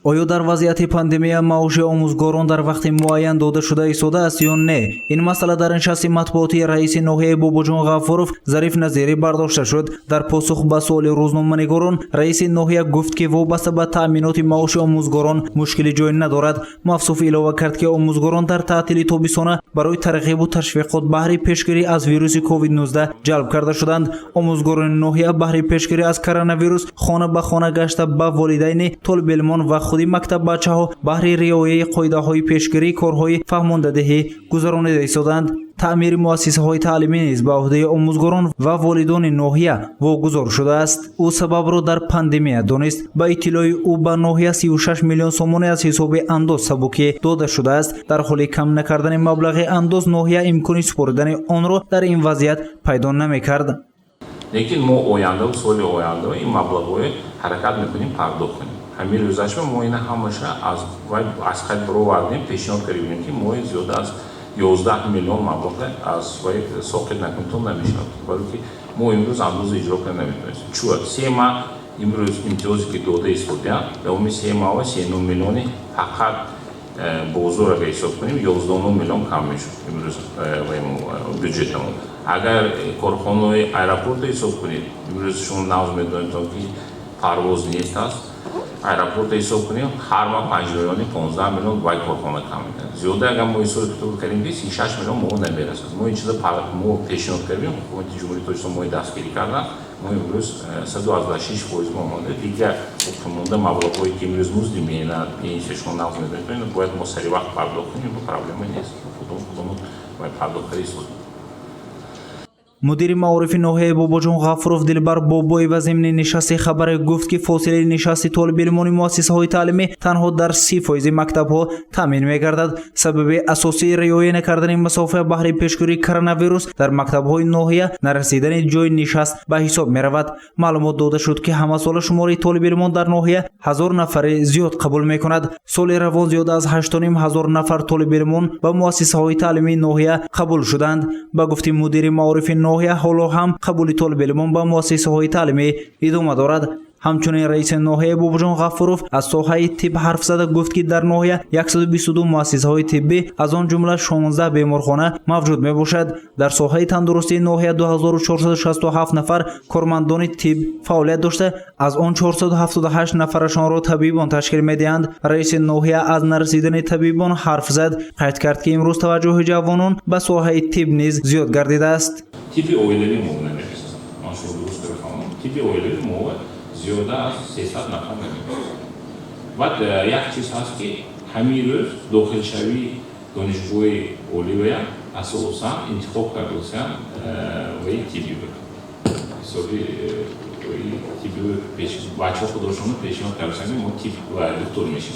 Оё дар вазъияти пандемия маоши омӯзгорон дар вақти муайян дода шуда истодааст ё не? Ин масъала дар нишасти матбуотии раиси ноҳияи Бобоҷон Ғафуров Зариф Назирӣ бардошта шуд. Дар посух ба суоли рӯзноманигорон раиси ноҳия гуфт, ки вобаста ба таъминоти маоши омӯзгорон мушкилӣ ҷой надорад. Мавсуф илова кард, ки омӯзгорон дар таътили тобистона барои тарғибу ташвиқот баҳри пешгирӣ аз вируси COVID-19 ҷалб карда шуданд. Омӯзгорони ноҳия баҳри пешгирӣ аз коронавирус хона ба хона гашта, ба волидайни толибилмон ва худи мактаббачаҳо баҳри риояи қоидаҳои пешгирӣ корҳои фаҳмондадиҳӣ гузаронида истодаанд. Таъмири муассисаҳои таълимӣ низ ба ӯҳдаи омӯзгорон ва волидони ноҳия вогузор шудааст. Ӯ сабабро дар пандемия донист. Ба иттилои ӯ, ба ноҳия 36 миллион сомонӣ аз ҳисоби андоз сабукӣ дода шудааст. Дар ҳоли кам накардани маблағи андоз ноҳия имкони супоридани онро дар ин вазъият пайдо намекард. Лекин мо ояндаву соли оянда ин маблағҳое ҳаракат мекунем пардохт кунем. Ҳамин рӯзашма мо ина ҳамаша аз қайд баровардем, пешниҳод кардем, ки мо зиёда аз 11 миллион маблағ аз вай соқит накунем намешавад, барое ки мо имрӯз андоза иҷро карда наметавонистем. Чуа 3 маҳ имрӯз имтиёзе ки дода истодиям, давоми 3 маҳва 39 миллиони фақат бозор агар ҳисоб кунем, 11 миллион кам мешуд имрӯз бюҷетамон. Агар корхонаҳои аэропорто ҳисоб кунед, имрӯз шумо нағз медонед, ки парвоз нест аст. Аэропорто ҳисоб кунем, ҳар маҳ 5 миллиони, 15 миллион вай корхона кам мекунад. Зиёда агар мо ҳисоби китоб кардем, ки 36 миллион мо намерасад. Мо ин чиза мо пешниҳод кардем, ҳукумати Ҷумҳурии Тоҷикистон мои дастгирӣ кардан. Мо имрӯз 186% мо монда. Дигар боқимонда маблағҳое, ки имрӯз музди меҳнат, пенсия, шумо нағз медонед, бояд мо сари вақт пардохт кунем, проблема нест. Худомон бояд пардохт карда истодем. Мудири маорифи ноҳияи Бобоҷон Ғафуров Дилбар Бобоева зимни нишасти хабаре гуфт, ки фосилаи нишасти толибилмони муассисаҳои таълимӣ танҳо дар 30 фоизи мактабҳо таъмин мегардад. Сабаби асосии риоя накардани масофа баҳри пешгирии коронавирус дар мактабҳои ноҳия нарасидани ҷойи нишаст ба ҳисоб меравад. Маълумот дода шуд, ки ҳамасола шумораи толибилмон дар ноҳия 1000 нафари зиёд қабул мекунад. Соли равон зиёда аз 8500 нафар толибилмон ба муассисаҳои таълимии ноҳия қабул шуданд. Ба гуфти мудири маорифи ноҳия, ҳоло ҳам қабули толибилмон ба муассисаҳои таълимӣ идома дорад. Ҳамчунин раиси ноҳияи Бобоҷон Ғафуров аз соҳаи тиб ҳарф зада гуфт, ки дар ноҳия 122 муассисаҳои тиббӣ, аз он ҷумла 16 беморхона мавҷуд мебошад. Дар соҳаи тандурустии ноҳия 2467 нафар кормандони тиб фаъолият дошта, аз он 478 нафарашонро табибон ташкил медиҳанд. Раиси ноҳия аз нарасидани табибон ҳарф зад, қайд кард, ки имрӯз таваҷҷӯҳи ҷавонон ба соҳаи тиб низ зиёд гардидааст. Тибби оилавӣ мо намерасад, ман шумо дуруст фаҳмам, тибби оилавӣ мо зиёда аз 300 нафар намерасад. Баъд як чиз ҳаст, ки ҳамин рӯз дохилшавии донишгоҳи оливая асосан интихоб кардосиан ваи тибби буд, ҳисоби тибби бачаҳо худошонро пешниҳод кардосиан, мо тиб ва духтур мешем.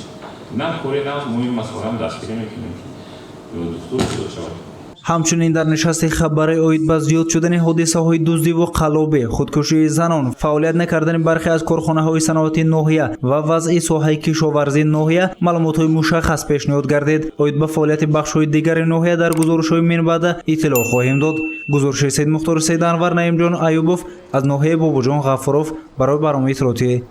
Инам кори нағз, мо ин масъалаам дастгирӣ мекунем, ки духтур зиёд шавад. Ҳамчунин дар нишасти хабаре оид ба зиёд шудани ҳодисаҳои дуздиву қаллобӣ, худкушии занон, фаъолият накардани бархе аз корхонаҳои саноати ноҳия ва вазъи соҳаи кишоварзии ноҳия маълумотҳои мушаххас пешниҳод гардид. Оид ба фаъолияти бахшҳои дигари ноҳия дар гузоришҳои минбаъда иттилоъ хоҳем дод. Гузориши Саидмухтори Саиданвар, Наимҷон Аюбов аз ноҳияи Бобоҷон Ғафуров барои барномаи иттилоотӣ.